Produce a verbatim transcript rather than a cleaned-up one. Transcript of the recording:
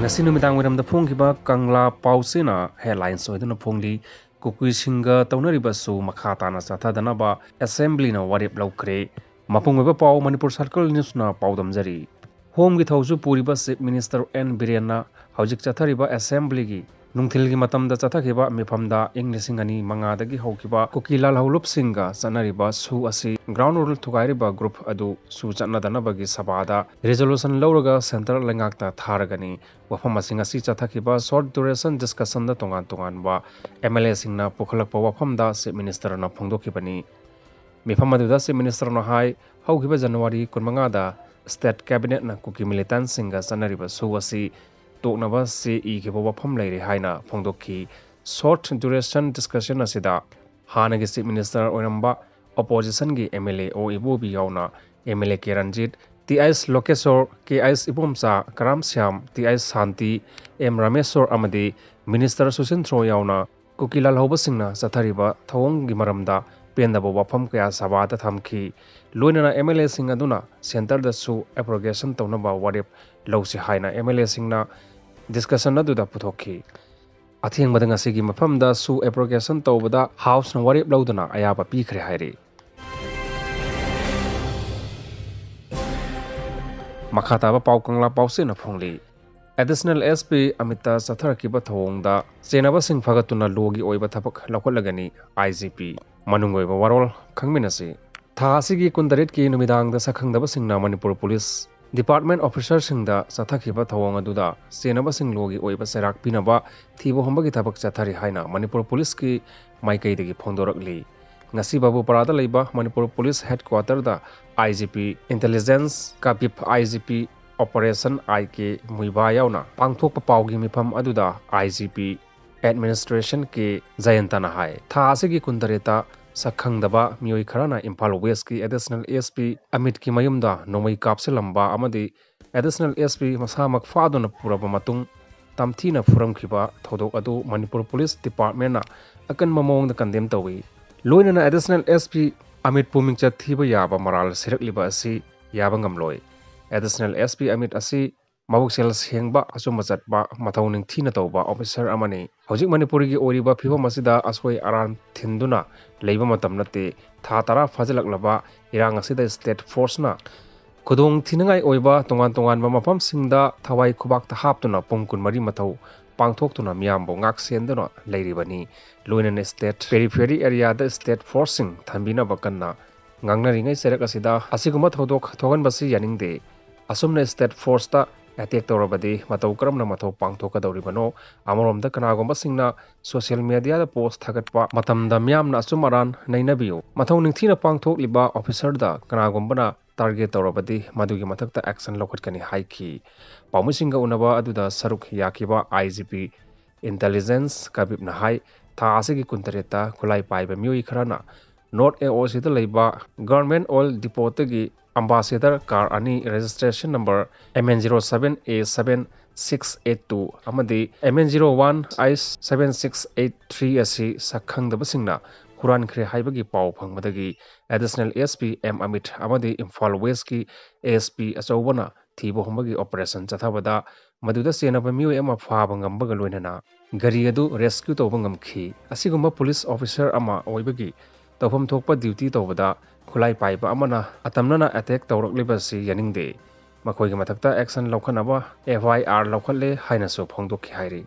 ꯉꯁꯤ ꯅꯨꯃꯤꯗꯥꯡ ꯋꯥꯏꯔꯝꯗ ꯐꯣꯡꯈꯤꯕ ꯀꯪꯂꯥ ꯄꯥꯎꯆꯦꯅ headlines ꯑꯣꯏꯗꯨꯅ ꯐꯣꯡꯂꯤ, ꯀꯨꯀꯤꯁꯤꯡꯒ ꯇꯧꯅꯔꯤꯕ ꯁꯨ ꯃꯈꯥ ꯇꯥꯅ ꯆꯠꯊꯗꯅꯕ assemblyꯅ ꯋꯥꯔꯦꯞ ꯂꯧꯈ꯭ꯔꯦ꯫ ꯃꯄꯨꯡ ꯑꯣꯏꯕ ꯄꯥꯎ ꯃꯅꯤꯄꯨꯔ ꯁꯔꯀꯜ ꯅ꯭ꯌꯨꯁꯅ ꯄꯥꯎꯗꯝꯖꯔꯤ꯫ ꯍꯣꯝꯒꯤ ꯊꯧꯁꯨ ꯄꯨꯔꯤꯕ Chief Minister ꯑꯦꯟ ꯕꯤꯔꯦꯟꯅ ꯍꯧꯖꯤꯛ ꯆꯠꯊꯔꯤꯕ assemblyꯒꯤ ꯅꯨꯡꯊꯤꯜꯒꯤ ꯃꯇꯝꯗ ꯆꯠꯊꯈꯤꯕ ꯃꯤꯐꯝꯗ ꯏꯪ ꯂꯤꯁꯤꯡ ꯑꯅꯤ ꯃꯉꯥꯗꯒꯤ ꯍꯧꯈꯤꯕ ꯀꯨꯀꯤ ꯂꯥꯜꯍꯧꯂꯨꯞꯁꯤꯡꯒ ꯆꯠꯅꯔꯤꯕ ꯁꯨ ꯑꯁꯤ ground rule ꯊꯨꯒꯥꯏꯔꯤꯕ group ꯑꯗꯨ ꯁꯨ ꯆꯠꯅꯗꯅꯕꯒꯤ ꯁꯚꯥꯗ resolution ꯂꯧꯔꯒ centre ꯂꯩꯉꯥꯛꯇ ꯊꯥꯔꯒꯅꯤ꯫ ꯋꯥꯐꯝ ꯑꯁꯤ ꯉꯁꯤ ꯆꯠꯊꯈꯤꯕ short duration discussionꯗ ꯇꯣꯉꯥꯟ ꯇꯣꯉꯥꯟꯕ MLAꯁꯤꯡꯅ ꯄꯨꯈꯠꯂꯛꯄ ꯋꯥꯐꯝꯗ Chief Ministerꯅ ꯐꯣꯡꯗꯣꯛꯈꯤꯕꯅꯤ꯫ ꯃꯤꯐꯝ ꯑꯗꯨꯗ Chief Ministerꯅ ꯍꯥꯏ, ꯍꯧꯈꯤꯕ January ꯀꯨꯟꯃꯉꯥꯗ state cabinetꯅ ꯀꯨꯀꯤ militantꯁꯤꯡꯒ ꯆꯠꯅꯔꯤꯕ ꯁꯨ ꯑꯁꯤ ꯇꯣꯛꯅꯕ ꯆꯦ ꯏꯈꯤꯕ ꯋꯥꯐꯝ ꯂꯩꯔꯦ ꯍꯥꯏꯅ ꯐꯣꯡꯗꯣꯛꯈꯤ꯫ Short duration discussion ꯑꯁꯤꯗ ꯍꯥꯟꯅꯒꯤ Chief Minister ꯑꯣꯏꯔꯝꯕ oppositionꯒꯤ MLA ꯑꯣ ꯏꯕꯣꯕꯤ ꯌꯥꯎꯅ MLA ꯀꯦ ꯔꯟꯖꯤꯠ, ꯇꯤ ꯑꯩꯆ ꯂꯣꯀꯦꯁꯣꯔ, ꯀꯦ ꯑꯩꯆ ꯏꯕꯣꯝꯆꯥ, ꯀꯔꯥꯝ ꯁ꯭ꯌꯥꯝ, ꯇꯤ ꯑꯩꯆ ꯁꯥꯟꯇꯤ, ꯑꯦꯝ ꯔꯥꯃꯦꯁꯣꯔ ꯑꯃꯗꯤ Minister ꯁꯨꯁꯤꯟ ꯊ꯭ꯔꯣ ꯌꯥꯎꯅ ꯀꯨꯀꯤ ꯂꯥꯜꯍꯧꯕꯁꯤꯡꯅ ꯆꯠꯊꯔꯤꯕ ꯊꯧꯑꯣꯡꯒꯤ ꯃꯔꯝꯗ ꯄꯦꯟꯗꯕ ꯋꯥꯐꯝ ꯀꯌꯥ ꯁꯚꯥꯗ ꯊꯝꯈꯤ꯫ ꯂꯣꯏꯅꯅ MLAꯁꯤꯡ ꯑꯗꯨꯅ centreꯗꯁꯨ abrogation ꯇꯧꯅꯕ ꯋꯥꯔꯦꯞ ꯂꯧꯁꯤ ꯍꯥꯏꯅ MLAꯁꯤꯡꯅ discussion ꯑꯗꯨꯗ ꯄꯨꯊꯣꯛꯈꯤ꯫ ꯑꯊꯦꯡꯕꯗ ꯉꯁꯤꯒꯤ ꯃꯐꯝꯗ ꯁꯨ abrogation ꯇꯧꯕꯗ Houseꯅ ꯋꯥꯔꯦꯞ ꯂꯧꯗꯨꯅ ꯑꯌꯥꯕ ꯄꯤꯈ꯭ꯔꯦ ꯍꯥꯏꯔꯤ꯫ ꯃꯈꯥ ꯇꯥꯕ ꯄꯥꯎ ꯀꯪꯂꯥ ꯄꯥꯎꯆꯦꯅ ꯐꯣꯡꯂꯤ꯫ Additional SP ꯑꯃꯤꯠꯇ ꯆꯠꯊꯔꯛꯈꯤꯕ ꯊꯧꯑꯣꯡꯗ ꯆꯦꯟꯅꯕꯁꯤꯡ ꯐꯒꯠꯇꯨꯅ lawꯒꯤ ꯑꯣꯏꯕ ꯊꯕꯛ ꯂꯧꯈꯠꯂꯒꯅꯤ, IGP꯫ ꯃꯅꯨꯡ ꯑꯣꯏꯕ ꯋꯥꯔꯣꯜ ꯈꯪꯃꯤꯟꯅꯁꯤ꯫ ꯊꯥ ꯑꯁꯤꯒꯤ ꯀꯨꯟꯇꯔꯦꯠꯀꯤ ꯅꯨꯃꯤꯗꯥꯡꯗ ꯁꯛꯈꯪꯗꯕꯁꯤꯡꯅ ꯃꯅꯤꯄꯨꯔ ꯄꯨꯂꯤꯁ department officerꯁꯤꯡꯗ ꯆꯠꯊꯈꯤꯕ ꯊꯧꯑꯣꯡ ꯑꯗꯨꯗ ꯆꯦꯟꯅꯕꯁꯤꯡ lawꯒꯤ ꯑꯣꯏꯕ ꯆꯩꯔꯥꯛ ꯄꯤꯅꯕ ꯊꯤꯕ ꯍꯨꯝꯕꯒꯤ ꯊꯕꯛ ꯆꯠꯊꯔꯤ ꯍꯥꯏꯅ ꯃꯅꯤꯄꯨꯔ ꯄꯨꯂꯤꯁꯀꯤ ꯃꯥꯏꯀꯩꯗꯒꯤ ꯐꯣꯡꯗꯣꯔꯛꯂꯤ꯫ ꯉꯁꯤ ꯕꯥꯕꯨꯄꯥꯔꯥꯗ ꯂꯩꯕ Manipur police headquarterꯗ IGP Intelligence ꯀꯥꯕꯤꯞ, IGP Operation I K ꯃꯨꯏꯕꯥ ꯌꯥꯎꯅ ꯄꯥꯡꯊꯣꯛꯄ ꯄꯥꯎꯒꯤ ꯃꯤꯐꯝ ꯑꯗꯨꯗ IGP Administration ꯀꯦ ꯖꯌꯟꯇꯅ ꯍꯥꯏ, ꯊꯥ ꯑꯁꯤꯒꯤ ꯀꯨꯟꯇꯔꯦꯠꯇ ꯁꯛꯈꯪꯗꯕ ꯃꯤꯑꯣꯏ ꯈꯔꯅ ꯏꯝꯐꯥꯜ Westꯀꯤ Additional SP ꯑꯃꯤꯠꯀꯤ ꯃꯌꯨꯝꯗ ꯅꯣꯡꯃꯩ ꯀꯥꯞꯁꯤꯜꯂꯝꯕ ꯑꯃꯗꯤ Additional SP ꯃꯁꯥꯃꯛ ꯐꯥꯗꯨꯅ ꯄꯨꯔꯕ ꯃꯇꯨꯡ ꯇꯝꯊꯤꯅ ꯐꯨꯔꯝꯈꯤꯕ ꯊꯧꯗꯣꯛ ꯑꯗꯨ ꯃꯅꯤꯄꯨꯔ ꯄꯨꯂꯤꯁ departmentꯅ ꯑꯀꯟꯕ ꯃꯑꯣꯡꯗ condemn ꯇꯧꯏ꯫ ꯂꯣꯏꯅꯅ Additional SP ꯑꯃꯤꯠꯄꯨ ꯃꯤꯡꯆꯠ ꯊꯤꯕ ꯌꯥꯕ ꯃꯔꯥꯜ ꯁꯤꯔꯛꯂꯤꯕ ꯑꯁꯤ ꯌꯥꯕ ꯉꯝꯂꯣꯏ꯫ Additional SP ꯑꯃꯤꯠ ꯑꯁꯤ ꯃꯕꯨꯛꯆꯦꯜ ꯁꯦꯡꯕ, ꯑꯆꯨꯝꯕ ꯆꯠꯄ, ꯃꯊꯧ ꯅꯤꯡꯊꯤꯅ ꯇꯧꯕ ꯑꯣꯐꯤꯁꯥꯔ ꯑꯃꯅꯤ꯫ ꯍꯧꯖꯤꯛ ꯃꯅꯤꯄꯨꯔꯒꯤ ꯑꯣꯏꯔꯤꯕ ꯐꯤꯕꯝ ꯑꯁꯤꯗ ꯑꯁꯣꯏ ꯑꯔꯥꯟ ꯊꯤꯟꯗꯨꯅ ꯂꯩꯕ ꯃꯇꯝ ꯅꯠꯇꯦ꯫ ꯊꯥ ꯇꯔꯥ ꯐꯥꯖꯤꯜꯂꯛꯂꯕ ꯏꯔꯥꯡ ꯑꯁꯤꯗ ꯁ꯭ꯇꯦꯠ ꯐꯣꯔꯁꯅ ꯈꯨꯗꯣꯡ ꯊꯤꯅꯤꯡꯉꯥꯏ ꯑꯣꯏꯕ ꯇꯣꯉꯥꯟ ꯇꯣꯉꯥꯟꯕ ꯃꯐꯝꯁꯤꯡꯗ ꯊꯋꯥꯏ ꯈꯨꯕꯥꯛꯇ ꯍꯥꯞꯇꯨꯅ ꯄꯨꯡ ꯀꯨꯟꯃꯔꯤ ꯃꯊꯧ ꯄꯥꯡꯊꯣꯛꯇꯨꯅ ꯃꯤꯌꯥꯝꯕꯨ ꯉꯥꯛ ꯁꯦꯟꯗꯨꯅ ꯂꯩꯔꯤꯕꯅꯤ꯫ ꯂꯣꯏꯅꯅ ꯁ꯭ꯇꯦꯠ ꯄꯦꯔꯤꯐꯦꯔꯤ ꯑꯦꯔꯤꯌꯥꯗ ꯁ꯭ꯇꯦꯠ ꯐꯣꯔꯁꯁꯤꯡ ꯊꯝꯕꯤꯅꯕ ꯀꯟꯅ ꯉꯥꯡꯅꯔꯤꯉꯩ ꯆꯩꯔꯛ ꯑꯁꯤꯗ ꯑꯁꯤꯒꯨꯝꯕ ꯊꯧꯗꯣꯛ ꯊꯣꯛꯍꯟꯕꯁꯤ ꯌꯥꯅꯤꯡꯗꯦ꯫ ꯑꯁꯨꯝꯅ ꯁ꯭ꯇꯦꯠ ꯐꯣꯔꯁꯇ ꯑꯦꯇꯦꯛ ꯇꯧꯔꯕꯗꯤ ꯃꯇꯧ ꯀꯔꯝꯅ ꯃꯊꯧ ꯄꯥꯡꯊꯣꯛꯀꯗꯧꯔꯤꯕꯅꯣ? ꯑꯃꯔꯣꯝꯗ ꯀꯅꯥꯒꯨꯝꯕꯁꯤꯡꯅ ꯁꯣꯁꯤꯌꯦꯜ ꯃꯦꯗꯤꯌꯥꯗ ꯄꯣꯁ ꯊꯥꯒꯠꯄ ꯃꯇꯝꯗ ꯃꯤꯌꯥꯝꯅ ꯑꯆꯨꯝ ꯑꯔꯥꯟ ꯅꯩꯅꯕꯤꯌꯨ꯫ ꯃꯊꯧ ꯅꯤꯡꯊꯤꯅ ꯄꯥꯡꯊꯣꯛꯂꯤꯕ ꯑꯣꯐꯤꯁꯥꯔꯗ ꯀꯅꯥꯒꯨꯝꯕꯅ ꯇꯥꯔꯒꯦꯠ ꯇꯧꯔꯕꯗꯤ ꯃꯗꯨꯒꯤ ꯃꯊꯛꯇ ꯑꯦꯛꯁꯟ ꯂꯧꯈꯠꯀꯅꯤ ꯍꯥꯏꯈꯤ꯫ ꯄꯥꯎꯃꯤꯁꯤꯡꯒ ꯎꯅꯕ ꯑꯗꯨꯗ ꯁꯔꯨꯛ ꯌꯥꯈꯤꯕ ꯑꯥꯏ ꯖꯤ ꯄꯤ ꯏꯟꯇꯦꯂꯤꯖꯦꯟꯁ ꯀꯕꯤꯞꯅ ꯍꯥꯏ, ꯊꯥ ꯑꯁꯤꯒꯤ ꯀꯨꯟꯇꯔꯦꯠꯇ ꯈꯨꯠꯂꯥꯏ ꯄꯥꯏꯕ ꯃꯤꯑꯣꯏ ꯈꯔꯅ ꯅꯣꯔꯠ ꯑꯦ ꯑꯣ ꯁꯤꯗ ꯂꯩꯕ ꯒꯚꯔꯟꯃꯦꯟꯠ ꯑꯣꯏꯜ ꯗꯤꯄꯣꯗꯒꯤ ꯑꯝꯕꯥꯁꯦꯗꯔ ꯀꯥꯔ ꯑꯅꯤ, registration number M N zero seven A seven six eight two ꯑꯃꯗꯤ M N zero one I seven six eight three ꯑꯁꯤ ꯁꯛꯈꯪꯗꯕꯁꯤꯡꯅ ꯍꯨꯔꯥꯟꯈ꯭ꯔꯦ ꯍꯥꯏꯕꯒꯤ ꯄꯥꯎ ꯐꯪꯕꯗꯒꯤ additional S P M Amit ꯑꯃꯗꯤ ꯏꯝꯐꯥꯜ ꯋꯦꯁꯀꯤ ꯑꯦꯁ ꯄꯤ ꯑꯆꯧꯕꯅ ꯊꯤꯕ ꯍꯨꯝꯕꯒꯤ ꯑꯣꯄꯔꯦꯁꯟ ꯆꯠꯊꯕꯗ ꯃꯗꯨꯗ ꯆꯦꯟꯅꯕ ꯃꯤꯑꯣꯏ ꯑꯃ ꯐꯥꯕ ꯉꯝꯕꯒ ꯂꯣꯏꯅꯅ ꯒꯥꯔꯤ ꯑꯗꯨ ꯔꯦꯁꯀ꯭ꯌꯨ ꯇꯧꯕ ꯉꯝꯈꯤ꯫ ꯑꯁꯤꯒꯨꯝꯕ ꯄꯨꯂꯤꯁ ꯑꯣꯐꯤꯁꯥꯔ ꯑꯃ ꯑꯣꯏꯕꯒꯤ ꯇꯧꯐꯝ ꯊꯣꯛꯄ ꯗ꯭ꯌꯨꯇꯤ ꯇꯧꯕꯗ ꯈꯨꯠꯂꯥꯏ ꯄꯥꯏꯕ ꯑꯃꯅ ꯑꯇꯝꯅꯅ ꯑꯦꯇꯦꯛ ꯇꯧꯔꯛꯂꯤꯕ ꯑꯁꯤ ꯌꯥꯅꯤꯡꯗꯦ꯫ ꯃꯈꯣꯏꯒꯤ ꯃꯊꯛꯇ ꯑꯦꯛꯁꯟ ꯂꯧꯈꯠꯅꯕ ꯑꯦꯐ ꯑꯥꯏ ꯑꯥꯔ ꯂꯧꯈꯠꯂꯦ ꯍꯥꯏꯅꯁꯨ ꯐꯣꯡꯗꯣꯛꯈꯤ ꯍꯥꯏꯔꯤ꯫